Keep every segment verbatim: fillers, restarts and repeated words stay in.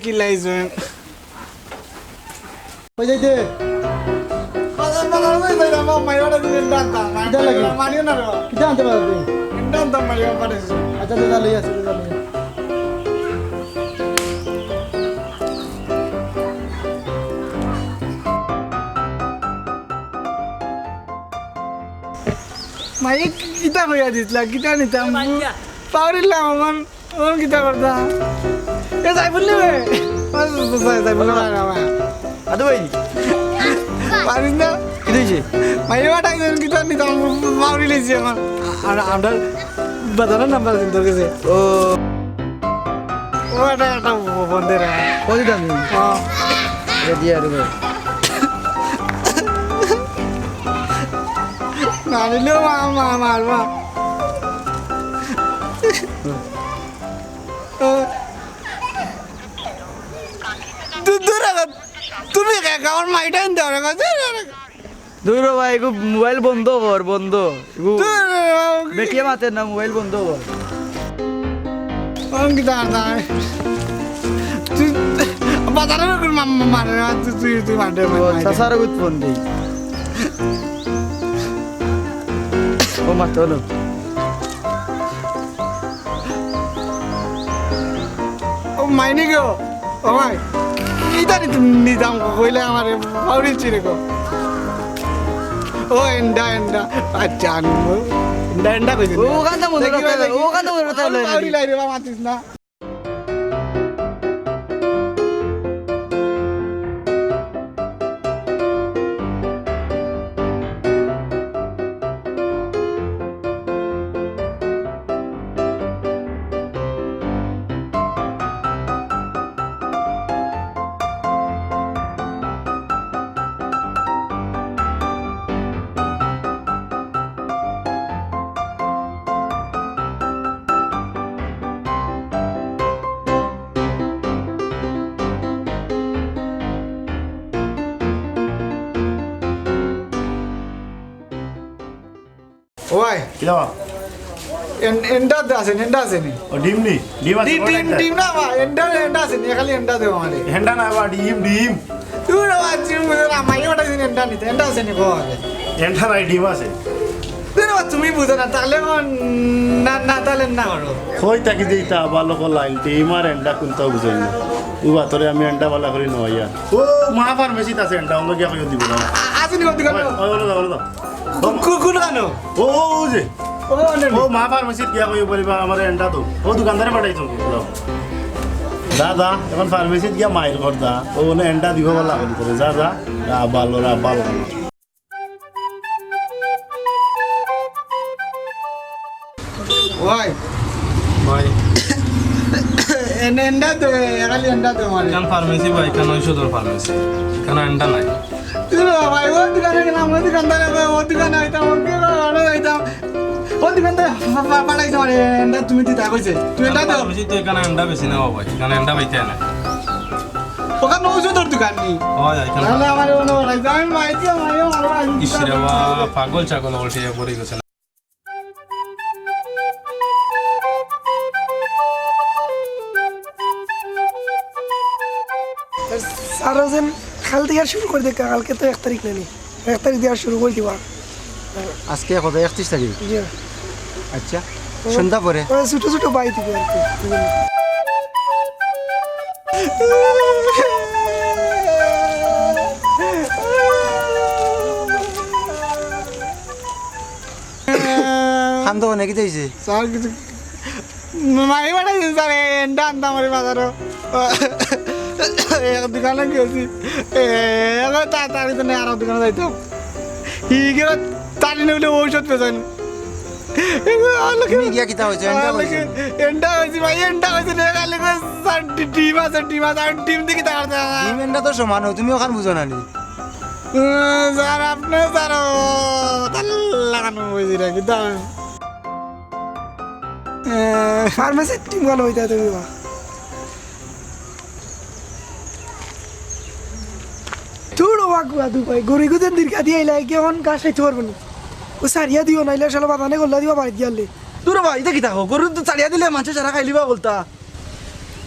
কিলাইছইন। কই যাইতে? বাজার, বাজার, ওই যাইতাম, মামা, এবার দিন টানতাম। কিতা লাগে? মানিও না রে। কিতা আনতে পারো তুমি? টানতাম, মামা, এবার পাঠাইছি। আচ্ছা, দাদা, লই আসি, দাদা, লই আসি। মাইক কিতা কইয়া দিতলা, কিতা নিতাম? পাউরিলাম আমার। ও কিতা করতা? এ সাইফুল রে। ও সাই-, সাইফুল রে, ভাই, ভাই। আদু ভাই। পারিস না? কি হইছে? ভাই, ওটা একজন কিতা নিতাম, মাউরি লইছি এখন। আর আমরা বাজারের নাম্বার আছে তোর কাছে। ও। ও, এটা একটা বন্ধের। কত দাম? হ্যাঁ। এটা দিয়ে আর ভাই। না নিলেও মা, মা, মারবা। দূর, দূর রাখো। তুমি কে-, আমার মাইটা আনতে হবে না। দূর রাখো। দূর ও ভাই, এগু মোবাইল বন্ধ কর, বন্ধ। এগু দূর রাখো। বেটিয়ে মাতের না, মোবাইল বন্ধ কর। অঙ্কিতা, দাঁড়া। তুই বাজারে মা-, মা-, মারে, তুই, তুই, তুই মারে, ও, মারে। চাচার গুত ফোন দেই। ও মা, চলো। ও মাইনি গো, ও মাই, ইতা নি তুমি নিতাম কইলে আমারে পাউরি চিরে গো। ও এন্ডা, এন্ডা, আচ্ছা, আনবো। এন্ডা, এন্ডা কইছে। ও, ওখান তো মনে দেখি করতে ভাই, হবে, দেখি। ওখান তো মনে করতে হবে। পাউরি লাই রে বাবা, মাতিস না। ওই। কিতা বা? এন-, এন্ডা আছে নি, এন্ডা আছে নি? ও, ডিম নি? ডিম আছে, ডিম, বড় ডিম, একটা। ডিম না বা, এন্ডা, এন্ডা আছে নি, খালি এন্ডা দেও আমারে। এন্ডা না বা, ডিম, ডিম। তুই রে বা, তুমি বুঝো না, মাইয়া ওটা দিন এন্ডা নিতে, এন্ডা আছে নি, কও আগে। এন্ডা নাই, ডিম আছে। তুই রে বা, তুমি বুঝো না, তাহলে এখন না, না, তাহলে না করো। কই থাকি যে ইতা ভালা কর লাইন, ডিম আর এন্ডা কোনটাও বুঝই না। ও বাতরে আমি এন্ডা ভালা করি নইয়া। ও, মা ফার্মেসিত আছে এন্ডা, অন্য গিয়া কইও দিব না। আ-, আছে নি ওর দোকানে? ওই, ওই, ওই, ওই, ওই। কো-, কো-, কোন দোকানো? ও, ও, ও যে। ও, ও, নে, নে। ও, মা ফার্মেসিত গিয়া কইও বলিবা, আমারে এন্ডা দেও। ও দোকানদারে পাঠাইছো, দাও। দা, দা, এখন ফার্মেসিত গিয়া মাইর কর দা। ও, ওনে এন্ডা দিব বলা করি তোরে। যা, যা। রা, ভালো, রা, ভালো। ওই। ভাই। এন-, এন্ডা দে, খালি এন্ডা দে আমারে। এখান ফার্মেসি ভাই, এখান ঔষধর ফার্মেসি। এখান এন্ডা নাই। তুই রে ভাই, ও দোকানে গেলাম, ও দোকানদারে কয়, ও দোকানে আইতাম, ও দোকানে আইতাম। ও দোকানদারে ফা-, ফা-, পাঠাইছে আমারে, এন্ডা তুমি দিতা কইছে। তুই এন্ডা দে। ফার্মেসি তো এখান এন্ডা বেশি না ভাই, এখান এন্ডা বেচে না। ওখানে ঔষধর দোকান নি? হয়, এখান তাহলে আমারে অনো পাঠাইছে, আমি মাইতে, মাইও, আমার ইস রে বা, পাগল ছাগল উল্টে পড়ে গেছে। স্যার হোসেন, কাল থাকি আর শুরু করি দেউক্কা, কালকে তো এক তারিখ নানি, এক তারিখ থাকি আর শুরু করি দিবা। আজকে কত, একত্রিশ তারিখ? জি। আচ্ছা, ও, সন্ধ্যা পরে? ও, ছোট ছোট বাই দিবা আর কি। কান্দো কেনে, কিতা অইছে? স্যার, কিছু মারি পাঠাইছে স্যার, এ, এন্ডা আনতাম আর বাজারো। এক দোকানো গেছি। এ, এবার তাড়াতাড়ি তো নেই, আরো দোকানো যাইতাম। হি গেল তাড়ি নেবলে ঔষধ পেছন। এ, আল্লাহ তুমি গিয়া কিতা অইছে? এন্ডা আল্লাহ অইছে? এন্ডা অইছে ভাই, এন্ডা অইছে না, খালি কয়, স্যার, ডি-, ডিম আছে, ডিম আছে, আর ডিম দেখি তাড়াতাড়ি। ডিম এন্ডা তো সমান, তুমি ওখান বুঝো না নি? উম, স্যার, আপনি স্যার, ও, তার লাগানো হয়েছে নাকি? দাঁড়ান। এ, ফার্মেসির টিম গেল হইতে তুমি বা। তুই ও বাগুয়া দুবাই, গরি গুজেন দীর্ঘা দিয়ে আইলা, কি এখন ঘাস খাইতে পারবো না। ও সারিয়া দিও, নাইলে শালা বাদানে গল্লা দিবা বাড়িত গিয়ালে। দূর ভাই, ইতা কিতা কও? গরু তো ছাড়িয়া দিলে মানষে সারা খাইলিবা বলতা।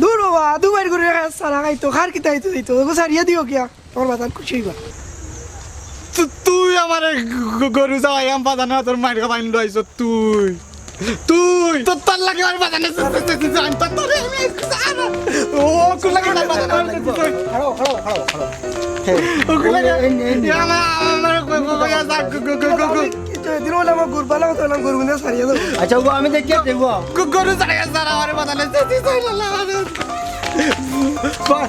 দূর বাবা, দুবাইর গরু সারা খাইতো, খার কিতা আইতো দিত, ওগো সারিয়া দিও কিয়া, তোমার বাজান খুশি হইবা। তু-, তুই আমারে গ-, গ-, গরু চাওয়াইয়াম বাজানো, তোর মাইর খাবাই নিয়ে আইছো তুই। তুই। তোর, তোর লাগি আমি বাজানো, তোর, তোর, তোর, তোর, তোর, তোর, ও, কোন লাগি আমি বাজানো, তুই। খাড়াও, খাড়াও, খাড়াও, খাড়াও। হে। ও, কোন লাগি? এই, এই, এই। ইয়া, আমার, আমার, আমার, গো, গো, গো, ইয়া, যা, গো, গো, গো, গো, গো। দিন হলে আমার গরু পালা হতো না, গরু গুলো সারিয়ে দেবো। আচ্ছা, ও আমি দেখিয়া দেবো। গো-, গরু সারিয়ে যা, আমারে বাজানো, তুই, তুই, তুই, লা, লা, লা। বাহ।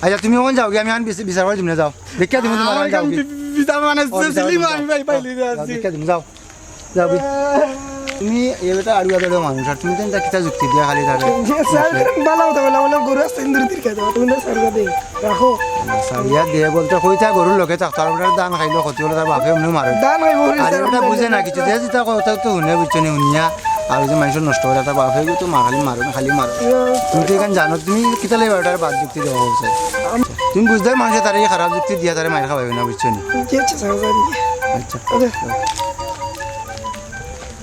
আচ্ছা, তুমি ওখানে যাও গিয়া, আমি আন বিচ-, বিচার করি তুমি যাও। দেখিয়া তুমি তোমার আমি যাও আমি কি? বি-, বি-, বিচার মানে ও, বিচার সিলিম করি আমি যাও। পাই-, পাইলি যাও, আছি। দেখিয়া তুমি যাও। যাও কি? তুমি এ বেটা আড়ুয়া দড়ুয়া মানুষ, আর তুমি তো এটা কিতা যুক্তি দিয়া খালি তারে? যে স্যার, বালা কথা বললাম, বললাম, "গরু আছে, ইন্দুর তীর খাইতে পারো, তুমি না স্যার বাদে রাখো।" স্যার, ইয়া দিয়ে বলতে কইতা গরুর লগে থাকতো, আর ওটার ধান খাইলো ক্ষতি হলো, তার বাপে এমনি মারে। ধান খাইবো, আর স্যার, এটা বুঝে না কিছু, যে যেটা কথা তো হুনে বুঝছো নি, হুনিয়া, আর ওই যে মানুষের নষ্ট করে, তার বাপে তো মার খালি মারো, খালি মারো। ইয়া। তুমি তো এখানে জানো, তুমি কিতা লাগে ওটার বাদ যুক্তি দেওয়া হচ্ছে? আম- তুমি বুঝতে মানুষে তারে এই খারাপ যুক্তি দিয়া তারে মার খাওয়াইবে না, বুঝছো নি? জি, আচ্ছা, স্যার, স্যার, জি। আচ্ছা। আচ্ছা।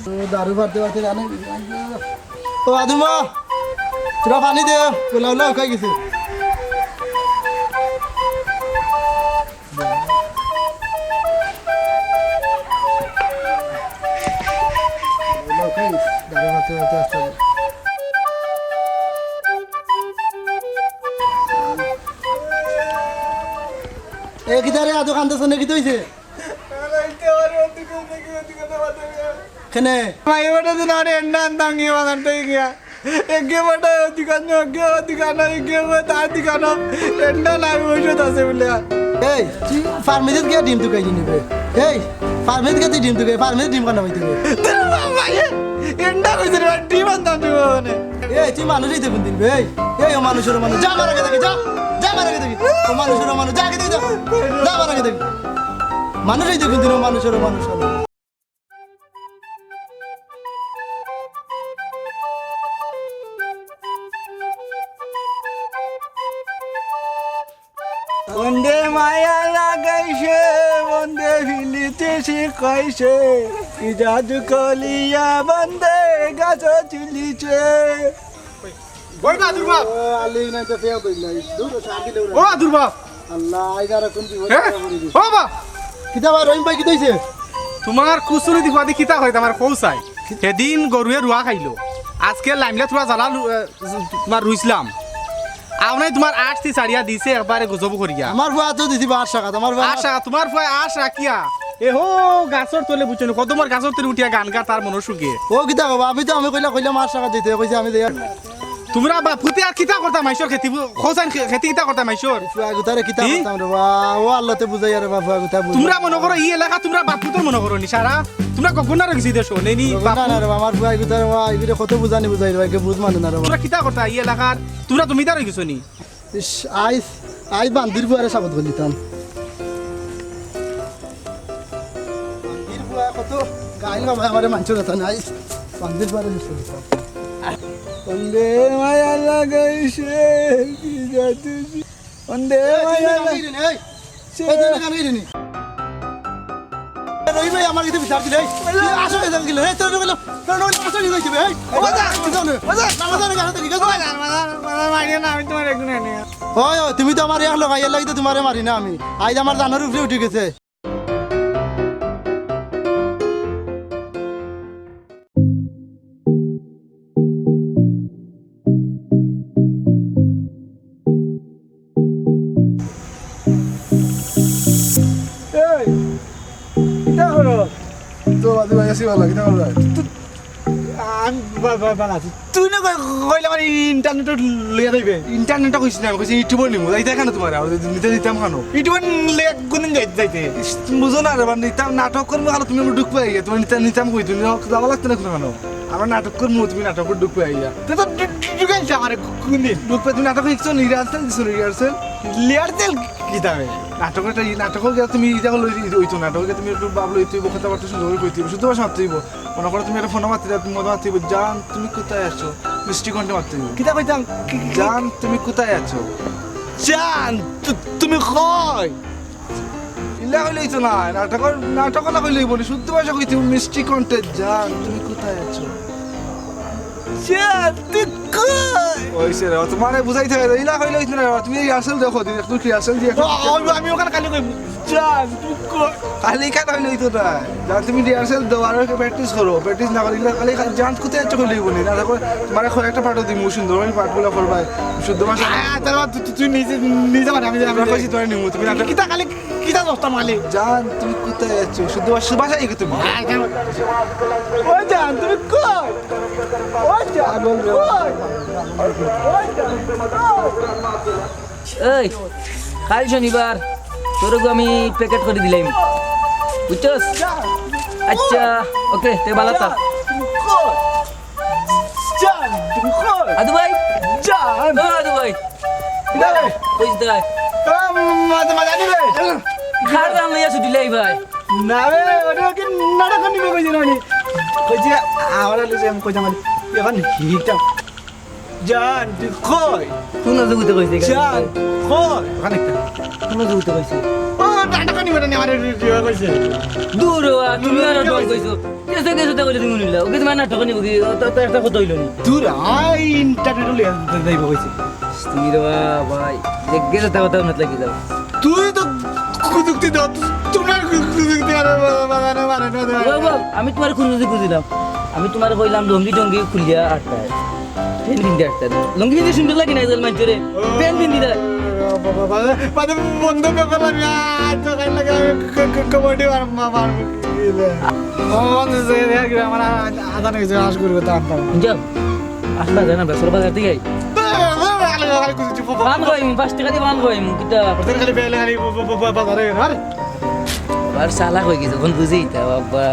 ও, দারু পারতে পারতে জানে। ও, আদুমা, তোরা পানি দে, উলা উলা উকাই গেছে। উলা উকাই গেছে, দারু পারতে পারতে আসতে হবে। এ, কিতা রে, আদু কান্দছ নে, কিতা হইছে? কেনে? মাইয়া বেটা দিন আরে এন্ডা আনতাম গিয়া বাজার থেকে গিয়া। এগে বেটা ওই দোকানো, এগে ওই দোকানো, এগে ওই তার দোকানো। এন্ডা নাই, ঔষধ আছে বলে। এই, তুই ফার্মেসিত গিয়া ডিম তুকাই নিবে। এই, ফার্মেসিত গিয়া তুই ডিম তুকাই, ফার্মেসিত ডিম কানা হইতে হবে। তোর বাবা, এ, এন্ডা কইছে রে, ডিম আনতাম দিব মানে। এই, তুই মানুষ হইতে কোন দিন বে? এই, এই, ও মানুষের মানুষ, যা মারা গেছে, যা, যা মারা গেছে। ও মানুষের মানুষ, যা গেছে, যা, যা মারা গেছে। মানুষ হইতে কোন দিন ও মানুষের মানুষ হলো? বন্দে মায়া লাগাইছে, বন্দে ফিলিতে শিখাইছে, কি জাদু কলিয়া বন্দে গাছ তুলিছে। ওই না, দুর্বাপ। ও, আলি নাই তো ফেয়া কইল নাই। দূর, শান্তি দেও না। ও, দুর্বাপ। আল্লাহ, আইজ আর কোন বিপদ হে? পড়ে গেছে। ও, বা। কিতা বা, রহিম ভাই, কিতা হইছে? তোমার কুসুরি দি ফাদি কিতা হয়, তোমার কৌসাই। সেদিন গরুয়ে রুয়া খাইলো। আজকে লাইমলা থুড়া জ্বালা লু-, এ, তোমার রুইছলাম। আমরাই তোমার আশটি ছাড়িয়া দিছে একবারে গজব করিয়া। আমার ফুয়া তো দিছি বা আট টাকা, আমার ফুয়া আট টাকা, তোমার ফুয়া আশ রাখিয়া। এ হো, গাছর তলে বুঝছো নি, কদমর গাছর তলে উঠিয়া গান গা তার মনর সুখে। ও কিতা কবা, আমি তো আমি কইলা কইলাম আট টাকা দিতে, কইছে আমি দেই। তোমরা বাপ পুতে আর কিতা করতা মাইশর খেতি বু-, খোসাইন খে-, খেতি কিতা করতা মাইশর? ফুয়া গুতারে কিতা কি? করতাম রে বা, ও আল্লাতে বুঝাই আরে বা ফুয়া গুতা বুঝাই। তোমরা মনে করো ই এলাকা তোমরা বাপ পুতর মনে করো নি সারা? তোমরা গগনার গেছি দেশো, নেই নি বাপ না, না পুত? রে বা, আমার ফুয়া গুতারে বা, ইবিরে কত বুঝানি বুঝাই রে বা, একে বুঝ মানে না রে বা। তোমরা কিতা করতা ই এলাকার? তোমরা জমিদার হয়ে গেছো নি? ইস, আইজ, আইজ বান্দির ফুয়ারে সাবত করে দিতাম। বান্দির ফুয়া কত গাইল বাবা, আমারে মানছো কথা নাই। বান্দির ফুয়ারে শেষ করে দিতাম। বন্দে মায়া লাগাইছে, কি জাদু। বন্দে এই, তুই মায়া গান গাইলি নি, এই? এই, তুই গান গাইলি নি? এই, রহিম ভাই, আমার কাছে বিচার দিলে, এই, তুই আসলে গান গেলে, এই, তোর গেল, তোর গেল, আসলে গাইতে হবে, এই। ও, বাজার, কি জানো? বাজার। না, বাজার, গান গাইতে হবে, গান গাইতে হবে। বাজার, বাজার, বাজার, মারিও না, আমি তোমার একজন আনি। ওই, ওই, তুমি তো আমার এক লোক, এর লাগি তো তোমারে মারি না আমি। আইজ আমার জানর উপরে উঠি গেছে। এই, কিতা করো? তো বাদে ভাই আসি ভালো, কিতা করো? তো, আমি বা-, বা-, বালা আছি। তুই না কই-, কইলে আমার ইন্টারনেটও লইয়া যাইবে। ইন্টারনেটও কইছি না, আমি কইছি YouTube-ও নিমু। যাইতে কেন তোমার? আর নিতে দিতাম কেন? YouTube-ও নিলে কোনদিন যাই-, যাইতে? ইস, তুমি বুঝো না রে, মানে, নিতাম নাটক করবো, ভালো তুমি আমার ঢুক পাই গিয়া। তোমার নিতে, নিতাম কই? তুমি যাওয়া লাগতো না কোনো কেন? আমরা নাটক করবো, তুমি নাটক করে ঢুক পাই গিয়া। তো, তো ঢু-, ঢু-, ঢুকাই যা আমারে কোনদিন? ঢুক পাই, তুমি নাটক শিখছো নি? রিহার্সেল দিছো নি? রিহার্সেল? রিহার্সেল কি দামে? নাটক একটা, এই নাটকও গিয়া তুমি ইটা করলে ওই, ওই তো নাটকও গিয়া তুমি একটু ভাবলো, তুই কথাবার্তা সুন্দর করে কইতে হইব, শুদ্ধ ভাষা মারতে হইব। মনে করো তুমি একটা ফোন মারতে যাও, তুমি মনে মারতে হইব, "জান, তুমি কোথায় আছো?" মিষ্টি কণ্ঠে মারতে হইব। কিতা কইতাম? কি, কি, কি? "জান, তুমি কোথায় আছো?" জান, তু-, তুমি কই? ইলা কইলেই তো না, নাটক, নাটক না কইলেই বলি, শুদ্ধ ভাষা কইতে হইব, মিষ্টি কণ্ঠে, "জান, তুমি কোথায় আছো?" জান, তুই কই? ওই সে রে, তোমারে বুঝাইতে হয়, ইলা কইলে অইতো না, তুমি rehearsal দেখো, দিন একটু rehearsal দিয়ে একটু ও, আমি, আমি ওখানে খালি কই, জান, তুই কই? খালি কেন হইলে অইতো না? জান, তুমি rehearsal দাও, আর ওকে practice করো, practice না করলে খালি, খালি জান কোথায় যাচ্ছে কইলে অইবো নি? না, দেখো, তোমারে কয়েকটা part দিমু, সুন্দর করে part গুলা করবায়, শুদ্ধ ভাষা। আ, আ, তাহলে তুই, তুই, তুই নিজে, নিজে মানে আমি, আমি আমরা কইছি তোমারে নিমু, তুমি কিতা খালি, কিতা দোস্ত মালি? জান, তুমি কোথায় যাচ্ছ? শুদ্ধ ভাষা, ভাষা কি তুমি? আ, কেন? ওই জান, তুমি কই? ওই জান, কই? ওই জান, কই? এই, কাল শনিবার, তোর গু আমি packet করি দিলাম, বুঝছস? আচ্ছা, ওকে, তে বালা থাক। জান, তুমি কই? আদু ভাই, জান। ও আদু ভাই, কিতা রে? কইস দাই? ও, মাঝে মাঝে আনি রে। খার দাম লইয়া ছুটি লাই ভাই। না রে, ওটা কি নাটক নিবে কইছে না নি? কইছে, আমার আলু যে আমি কইতাম আলু। এখন হিকটা। জান, তুই কই? কোন অজুগুতে কইছে? জান, কই? ওখানে একটা। কোন অজুগুতে কইছে? ও, নাটক নিবে না নি, আমার রে, রে, কইছে। দূর হওয়া, তুমি আর ডর কইছো। কেসে কেসে তা কইলে তুমি নিলা। ওকে তোমার নাটক নিব কি? ও তো, তো একটা কথা হইল নি। দূর, আই internet লিয়া যাইব কইছে। তুমি রে বা-, ভাই, যে গেছে তা কথা মত লাগি যাও। তুই তো কুযুক্তি দাও, তোমরা কু-, কুযুক্তি আর বা-, বা-, বা-, বা-, বা-, বা-, ও বাবা, আমি তোমার কুন কুযুক্তি খুঁজিলাম? আমি তোমার কইলাম লুঙ্গি টুঙ্গি খুলিয়া আটকায়। প্যান্ট পিন্দি আটকায়। লুঙ্গি পিন্দি সুন্দর লাগে না, এগুলো মানছে রে। প্যান্ট পিন্দি দেয়। বাবা, বাবা, বাবা, বন্ধ ব্যাপার আমি আর তো খাই লাগে আমি ক-, ক-, কবাডি মার-, মা-, মার-, ও, বন্ধ হয়ে গেছে, আমার আ-, আ-, আদান হয়েছে, আশ করবে, দাম, দাম। যাও। আসলা যায় না, বেসর বাজার থেকে আই। পান খাইমু, পাঁচ টাকা দিয়ে পান খাইমু, কিতা? ওদের খালি বেলে খালি ব-, ব-, ব-, ব-, বাজারে, আরে। আবার চালাক হয়ে গেছে, এখন বুঝেই তা, বাবা।